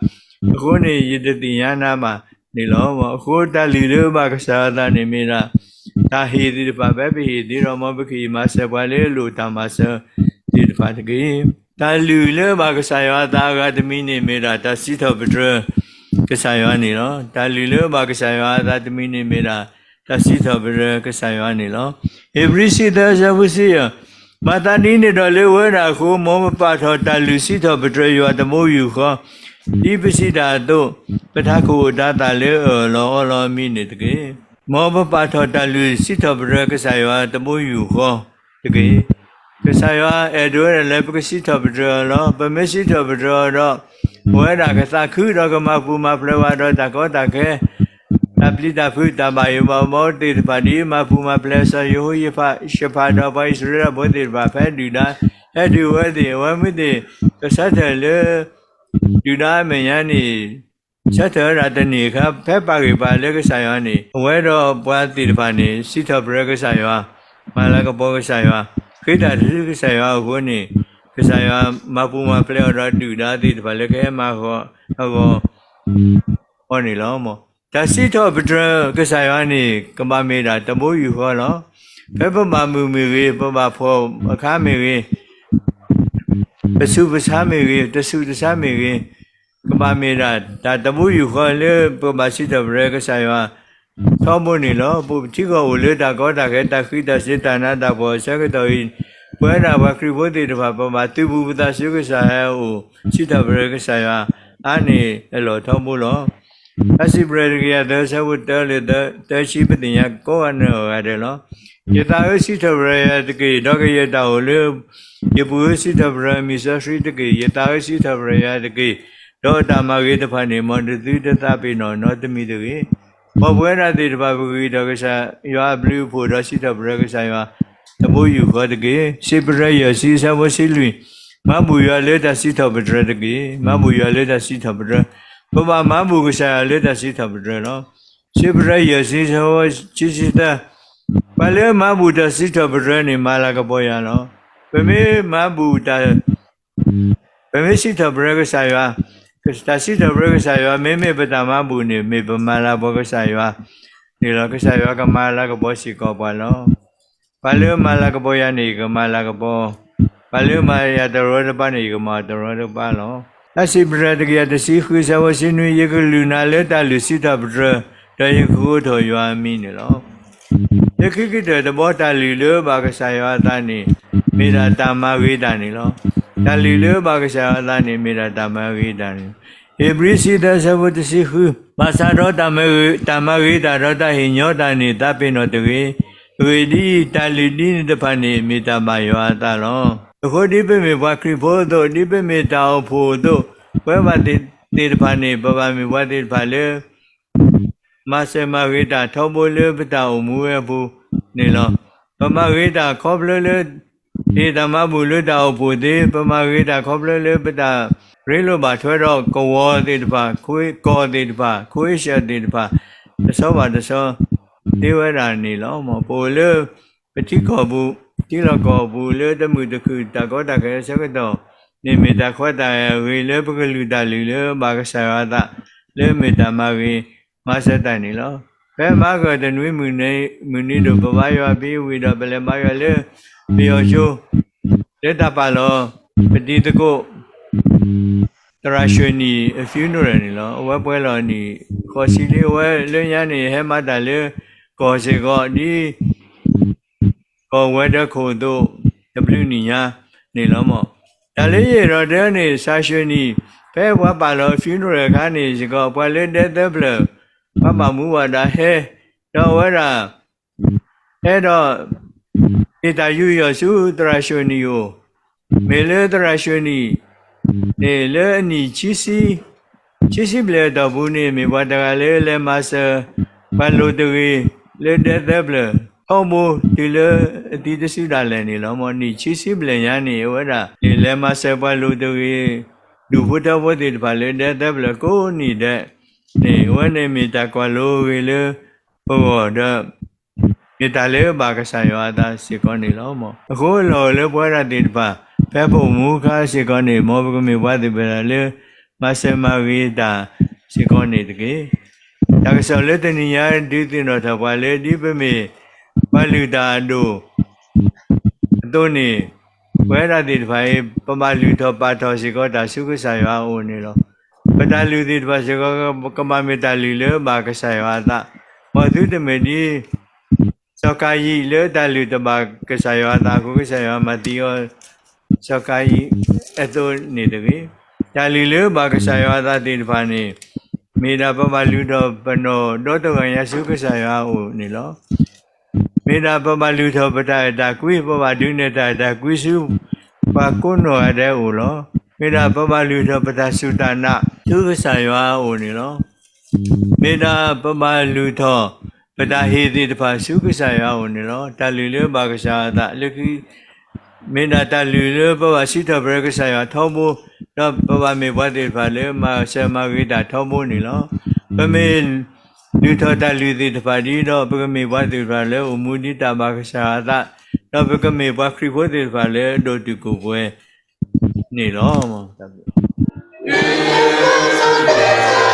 အဃိန့ၣ် ယတသ့ၣ်ညါနၤဘၣ်န့ၣ်လီၤ. အဃိတၢ်လုၢ်လၢဘၣ်ကစၢ်ယွၤအသးန့ၣ်မ့ၢ်ဒၣ် တၢ်ဟ့ၣ်သ့ၣ်တဖၣ် ဖဲပဟ့ၣ်သ့ဒီး မ်ပကဟ့ၣ်မၤစၢၤပှၤလၢအလိၣ်တၢ်မၤစၢၤသ့ၣ်တဖၣ်တက့ၢ်. တၢ်လုၢ်လၢဘၣ်ကစၢ်ယွၤအသးအဂၤတမံၤန့ၣ် မ့ၢ်ဒၣ်တၢ်စံးထီၣ်ပတြၢၤကစၢ်ယွၤန့ၣ်လီၤ. တၢ်လုၢ်လၢဘၣ်ကစၢ်ယွၤအသးတမံၤန့ၣ် မ့ၢ်ဒၣ်တၢ်စံးထီၣ်ပတြၢၤကစၢ်ယွၤန့ၣ်လီၤ. ဧ့ၤဘြံၤ ဆံသၢ ဆၢဖိဆံယဲၢ်, မၤသးဒ်န့ၣ်ဒီးလၢဝဲဒၣ်အဃိ, မ်ပပာ်ထီၣ်တၢ်လုၢ်စံးထီၣ်ပတြၢၤယွၤတဘိယူၢ်ဃီ, ဒ်ပစံးတၢ်အသိး, ပထးခိၣ်အိၣ်တၤသၣ်လၢအအၢၣ်လီၤအီလီၤအမံၤန့ၣ်တက့ၢ်. မ်ပပာ်ထီၣ်တၢ်လုၢ်စံးထီၣ်ပတြၢၤကစၢ်ယွၤတဘိယူၢ်ဃီတက့ၢ်. ကစၢ်ယွၤအဲၣ်ဒိးဝဲဒၣ်လၢပကစံးထီၣ်ပတြၢၤအီၤလီၤ. ပမ့ၢ်စံးထီၣ်ပတြၢၤအီၤဒီး အဝဲဒၣ်ကသးခုဒီးကမၤပူၤမၤဖျဲးဝဲဒီးတၢ်ကီတၢ်ခဲ, တၢ်ပျံၤတၢ်ဖုး တၢ်ဘၣ်ယိၣ်ဘၣ်ဘီသ့ၣ်တဖၣ် ဒ်မၤပူၤမၤဖျဲးစီၤယဟိယဖး, ယၡဖးဒီးပှၤအံၣ်စရ့လးဖိသ့ၣ်တဖၣ် ဖဲဒုၣ်ဒါဟဲဒုးဝဲသ့ၣ် အဝဲမုၢ်သ့ၣ် ကဆၢထၢၣ်လၢ ဒုၣ်ဒါအမဲာ်ညါန့ၣ် ဆၢထၢၣ်ဝဲဒၣ်တန့ၢ်အခါ ဖဲပာ်ဂံၢ်ပာ်လၢကစၢ်ယွၤန့ၣ် အဝဲဒီးပှၤသ့ၣ်တဖၣ်န့ၣ် စံးထီၣ်ပတြၢၤကစၢ်ယွၤ, မၤလၤကပီၤကစၢ်ယွၤ, ဃ့တၢ်ထုကစၢ်ယွၤအဃိန့ၣ်, ကစၢ်ယွၤမၤပူၤမၤဖျဲးအီၤဒီးဒုၣ်ဒါသ့ၣ်တဖၣ်လၢကဟဲမၤဟးဂီၤအဂီၢ်န့ၣ်လီၤ. တၢ်စံးထီၣ်ပတြၢၤကစၢ်ယွၤန့ၣ် ကဘၣ်မ့ၢ်ဒၣ်တဘိယူၢ်ဃီလီၤ. ဖဲပဘၣ်မုာ်မ့ၢ်ဂ့ၤ, ပဘၣ်ဖှီၣ်အခါမ့ၢ်ဂ့ၤ, ပဆူးပဆါမ့ၢ်ဂ့ၤ, တဆူးတဆါမ့ၢ်ဂ့ၤ, ကဘၣ်မ့ၢ်ဒၣ်တၢ်တဘိယူၢ်ဃီလၢပဘၣ်စံးထီၣ်ပတြၢၤကစၢ်ယွၤ ထီဘိန့ၣ်လီၤ. ပထံကီၢ်အိၣ်လၢတၢ်ကီတၢ်ခဲ တၢ်ဃံးတၢ်စ့ၤ တၢ်နးတၢ်ဖှီၣ်အဆၢကတီၢ်အံၤ, ပဝဲဒၣ်ပှၤခရံာ်ဖိသ့ၣ်တဖၣ် ပဘၣ်သုးဘူးပသးဆူကစၢ်အအိၣ် စံးထီၣ်ပတြၢၤကစၢ်ယွၤအါန့ၢ်အလီၢ်ထီဘိလီၤ. တၢ်စံးပတြၢၤတကယၤသၢ ဆၢဖိတၢလၢသၢဆံ ပသ့ၣ်ညါကိးဂၤန့ၣ်အဂၤဒဲးလီၤ. ယသးဧၢ စံးထီၣ်ပတြၢၤယၤတက့ၢ်, ဒီးကယဲၢ်တၢ်အိၣ်လၢယပူၤဧၢ စံးထီၣ်ပတြၢၤအမံၤစီဆှံတက့ၢ်. ယသးဧၢ စံးထီၣ်ပတြၢၤယၤတက့ၢ်, ဒီးတၢ်မၤဂ့ၤတဖၣ်န့ၣ် မ်နသုတသးပ့ၤနီၣ်နီတမံၤတဂ့ၤ. မ်ပဝဲဒၣ်သ့ၣ်တဖၣ် ပဂံၢ်ထီၣ်ကစၢ်ယွၤအဘျုးအဖှိၣ်ဒီး စံးထီၣ်ပတြၢၤကစၢ်ယွၤ တဘိယူၢ်ဃီတက့ၢ်. စံးပတြၢၤယဲၢ်ဆံ ဆၢဖိဆံလွံၢ်, မၤဘူၣ်ယွၤလၢတၢ်စံးထီၣ်ပတြၢၤတက့ၢ်. မၤဘူၣ်ယွၤလၢတၢ်စံးထီၣ်ပတြၢၤ, ပဘၣ်မၤဘူၣ်ကစၢ်ယွၤလၢတၢ်စံးထီၣ်ပတြၢၤလီၤ. စံးပတြၢၤယဲၢ်ဆံ ဆၢဖိခံဆံသၢ, ပှၤလၢမၤဘူၣ်တၢ်စံးထီၣ်ပတြၢၤန့ၣ် မၤလၤကပီၤယၤလီၤ. ပမ့ၢ်မၤဘူၣ်တၢ် ပမ့ၢ်စံးထီၣ်ပတြၢၤကစၢ်ယွၤ, တၢ်စံးထီၣ်ပတြၢၤကစၢ်ယွၤ မ့မ့ၢ်ပတၢ်မၤဘူၣ်န့ၣ် မ့ၢ်ပမၤလၤကပီၤကစၢ်ယွၤန့ၣ်လီၤ. ကစၢ်ယွၤကမၤလၤကပီၤစ့ၢ်ကီးပှၤလီၤ. ပှၤလၢမၤလၤကပီၤယၤန့ၣ် ယကမၤလၤကပီၤ, ပှၤလၢမၤယၤတရီတပါန့ၣ် ယကမၤတရီတပါလီၤ. တၢ်စံးပတြၢၤတကယၤတဆံဃု ဆၢဖိဆံနွံ, ယကလုၢ်နၤလၢတၢ်လုၢ်စံးထီၣ်ပတြၢၤ, ဒီးယကဃိထီၣ်ယွၤအမံၤန့ၣ်လီၤ. လၢခံကတၢၢ်တဘီ တၢ်လုၢ်လၢဘၣ်ကစၢ်ယွၤအသးန့ၣ် မ့ၢ်ဒၣ်တၢ်မၤဂ့ၤတၢ်န့ၣ်လီၤ. တၢ်လုၢ်လၢဘၣ်ကစၢ်ယွၤအသးန့ၣ် မ့ၢ်ဒၣ်တၢ်မၤဂ့ၤတၢ်န့ၣ်လီၤ. ဧ့ၤဘြံၤ ဆံသၢ ဆၢဖိ တဆံဃု, ဘၣ်ဆၣ်ဒီးတၢ်မၤဂ့ၤ, တၢ်မၤဂ့ၤတၢ်ဒီးတၢ်ဟ့ၣ်ညီတၢ်န့ၣ် သးပ့ၤနီၣ်တဂ့ၤ. အဂ့ၢ်ဒ်အံၤ, တၢ်လုၢ်ဒ်န့ၣ်တဖၣ်န့ၣ် မ့ၢ်တၢ်ဘၣ်ယွၤအသးလီၤ. အဃိဒ်ပမ့ၢ်ပှၤခရံာ်ဖိအသိး, ဒ်ပမ့ၢ်တၢ်အိၣ်ဖှိၣ်အသိး, ပဝဲဘၣ်သ့ၣ်တဖၣ်န့ၣ် ပဘၣ်မ့ၢ်ပှၤသ့ၣ်တဖၣ်လၢ မၤစၢၤမၤဂ့ၤတၢ်ထီဘိလၢပတၢ်အိၣ်မူဝဲအပူၤန့ၣ်လီၤ. ပမၤဂ့ၤတၢ်ခီဖျိလၢ ဟ့ၣ်တၢ်မၤဘူၣ်လၢတၢ်အိၣ်ဖှိၣ်သ့, ပမၤဂ့ၤတၢ်ခီဖျိလၢပတၢ်ရ့လိာ်ဘၣ်ထွဲဒီးကဝီၤသ့ၣ်တဖၣ်, ကီၢ်သ့ၣ်တဖၣ်, ခိအ့ရှၢၣ်သ့ၣ်တဖၣ်, တဆီဘၣ်တဆီ သ့ဝဲဒၣ်န့ၣ်လီၤ. မ်ပအိၣ်လၢ ပထံကီၢ်ပူၤ, ထံလီၢ်ကီၢ်ပူၤလၢတမုာ်တခုၣ်တၢ်ကီတၢ်ခဲအဆၢကတီၢ်န့ၣ် မ့ၢ်တၢ်ခွဲးတၢ်ယာ်ဂ့ၤလၢပကလုၢ်တၢ်လုၢ်လၢဘၣ်ကစၢ်ယွၤအသး လၢမ့ၢ်တၢ်မၤဂ့ၤမၤစၢၤတၢ်န့ၣ်လီၤ. ဖဲမၤကၢၢ်တနွံမုၢ်နံၤဒိၣ် ပဘါယွၤဖဲဝံၤဒီး ပလဲၤဘါယွၤလၢ ပယီၤကၠိ လၢတၢ်ပာ်လီၤ ပတံၤသကိး သရၣ်ၡွ့ၣ်နံၣ်အ funeral န့ၣ်လီၤ. အဝဲပှဲၤလီၤအနံၣ်ဃိးဆံလံ. အဝဲလၢညါန့ၣ် ဟဲမၤတၢ်လၢကီၢ်စ့ၢ်ကီး ဒ်ကီၢ်ဝဲၤဒၢးခိၣ်အသိး တဘျုးနံၣ်ညါန့ၣ်လီၤ. မ်တၢ်လၢယအဲၣ်ဒိးတဲန့ၣ် သရၣ်ၡွ့ၣ်နံၣ် ဖဲပှၤပာ်လီၤ funeral အခါန့ၣ်စ့ၢ်ကီး ပှၤလၢဒဲသၢဖျၢၣ် ပှၤဘၣ်မူဘၣ်ဒါဟဲ, ဒီးအဝဲဒၣ် ဟဲဒီး ဟ့ၣ်တၢ်ယူးယီၣ်ဆူသရၣ်ၡွ့ၣ်နံၣ်အအိၣ်, မ့ၢ်လၢသရၣ်ၡွ့ၣ်နံၣ်န့ၣ် လၢအနံၣ် ခံဆံဘျဲၣ်အတီၢ်ပူၤန့ၣ် မ့ၢ်ပှၤတဂၤလၢလဲၤမၤစၢၤ ပှၤလိၤတဂ့ၤ လၢဒဲသၢဖျၢၣ် ထီဘိတုၤလၢအသံတစုဒၣ်လဲာ်န့ၣ်လီၤ. မ်နံၣ် ခံဆံဘျဲၣ်ညါန့ၣ် အဝဲဒၣ်န့ၣ် လဲၤမၤစၢၤပှၤလိၤတဂ့ၤ ဒူၣ်ဖိထၢဖိသ့ၣ်တဖၣ်လၢဒဲသၢဖျၢၣ်ကိးနံၤဒဲးန့ၣ် အဝဲန့ၣ်မ့ၢ်တၢ်ကွၢ်လိအဂ့ၤလၢပဂီၢ်ဒီး မ့ၢ်တၢ်လၢဘၣ်ကစၢ်ယွၤအသးစ့ၢ်ကီးန့ၣ်လီၤ. အဃိအလီၢ်အိၣ်လၢပဝဲဒၣ်သ့ၣ်တဖၣ် ဖဲပအိၣ်မူအခါစ့ၢ်ကီးန့ၣ် မ်ပကမ့ၢ်ပှၤသ့ၣ်တဖၣ်လၢ မၤစၢၤမၤဂ့ၤတၢ်စ့ၢ်ကီးန့ၣ်တက့ၢ်. တၢ်ကစီၣ်လၢတနံၤညါဒုးသ့ၣ်နီၣ်ထီၣ်ပှၤလၢ ဒ်ပမ့ၢ်ပှၤလုၢ်တၢ်အဒိၣ် အသိးန့ၣ် ပဝဲဒၣ်သ့ၣ်တဖၣ်အံၤ ပဘၣ်လုၢ်ထီၣ်ပာ်ထီၣ်စ့ၢ်ကီးတၢ်ဆူကစၢ်ယွၤအအိၣ်န့ၣ်လီၤ. ပတၢ်လုၢ်သ့ၣ်တဖၣ်စ့ၢ်ကီး ကဘၣ်မ့ၢ်တၢ်လုၢ်လၢဘၣ်ကစၢ်ယွၤအသး, မ်သုတမ့ၢ်ဒ်စီၤကၤယံၣ်လၢတၢ်လုၢ်တဘၣ်ကစၢ်ယွၤအသးအဃိ ကစၢ်ယွၤမၤသံအီၤ စီၤကၤယံၣ်အသိးန့ၣ်တဂ့ၤ. တၢ်လုၢ်လၢဘၣ်ကစၢ်ယွၤအသးသ့ၣ်တဖၣ်န့ၣ် မ့ၢ်ဒၣ်ပဘၣ်လုၢ်ထီၣ်ပနီၢ်ဒီတဂၤညါဆူကစၢ်ယွၤအအိၣ်န့ၣ်လီၤ. မ့ၢ်ဒၣ်ပဘၣ်လုၢ်ထီၣ်ပတၢ်အဲၣ်တၢ်ကွံ, ပဘၣ်ဒုးနဲၣ်တၢ်အဲၣ်တၢ်ကွံဆူ ပှၤကိးနီၢ်ဂၤဒဲးအအိၣ်လီၤ. မ့ၢ်ဒၣ်ပဘၣ်လုၢ်ထီၣ်ပတၢ်စူၢ်တၢ်နာ်ဆူကစၢ်ယွၤအအိၣ်န့ၣ်လီၤ. မ့ၢ်ဒၣ်ပဘၣ်လုၢ်ထီၣ်ပတၢ်ဟ့ၣ်သ့ၣ်တဖၣ်ဆူကစၢ်ယွၤအအိၣ်န့ၣ်လီၤ. တၢ်လုၢ်လၢဘၣ်ကစၢ်အသးလၢခံ မ့ၢ်ဒၣ်တၢ်လုၢ်လၢပဘၣ်စံးထီၣ်ပတြၢၤကစၢ်ယွၤထီဘိ, ဒီးပဘၣ်မ့ၢ်ပှၤသ့ၣ်တဖၣ်လၢမၤစၢၤမၤဂ့ၤတၢ်ထီဘိန့ၣ်လီၤ. ပမ့ၢ်လုၢ်ထီၣ်တၢ်လုၢ်သ့ၣ်တဖၣ်ဒ်ဒီး ပကမ့ၢ်ပှၤသ့ၣ်တဖၣ်လၢအိၣ်မူဒ်တၢ်ဘၣ်ကစၢ်အသး, ဒီးပကမ့ၢ်ပှၤခရံာ်ဖိသ့ၣ်တဖၣ်လၢအဒိၣ်တုာ်ခိၣ်ပှဲၤန့ၣ်လီၤ.